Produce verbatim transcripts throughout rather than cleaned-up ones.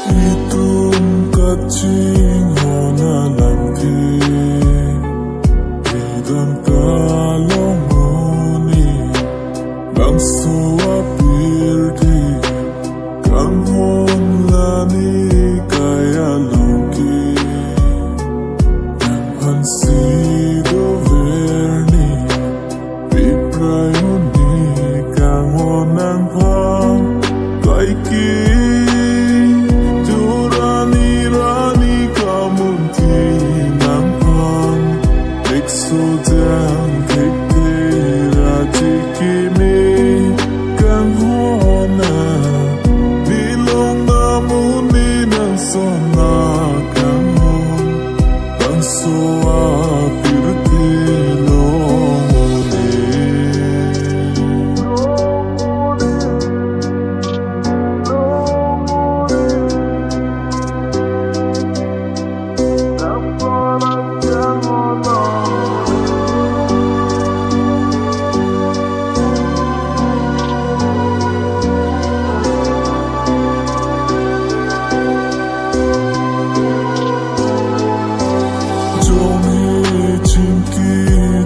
Itum kachinghon alam ke, idam ta longoni, bangso apirthe kanghon lani kai along ke, nangphansi dover ni, Biprai un-e kanghon nangphan, kaike chorani rani kamunthi nangphan, thekso jang thekthe ra chikimi kanghon na, dilong amonit nangsonna kanghon. Bangso apirthe longoni. Jonghe chingki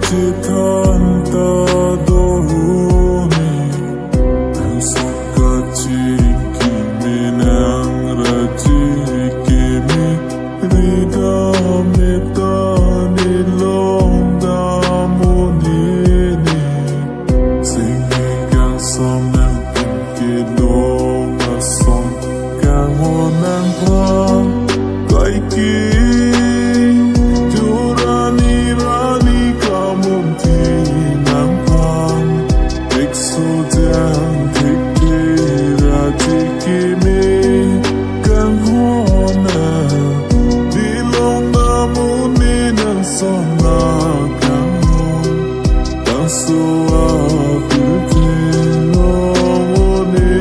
chethan ta dohoni, nangsoka chingki menang raji kemi, ridam metan ilong dam un-e ni. Singni kangsam nangphan kedong ason kanghon nangphan, kaike chorani rani kamunthi nangphan, thekso jang thekthe ra chikimi kanghon na, dilong amonit nangsonna kanghon. Bangso apirthe longoni.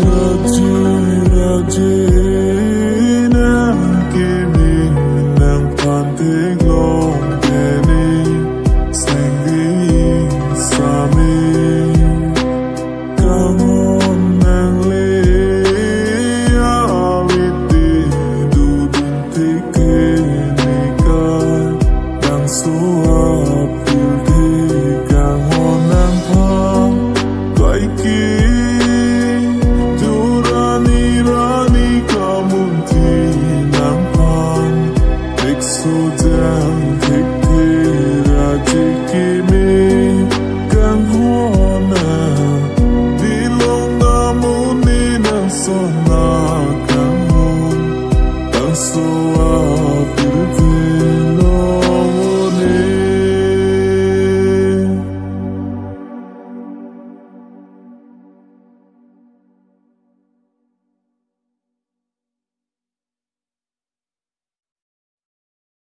Raji, raji,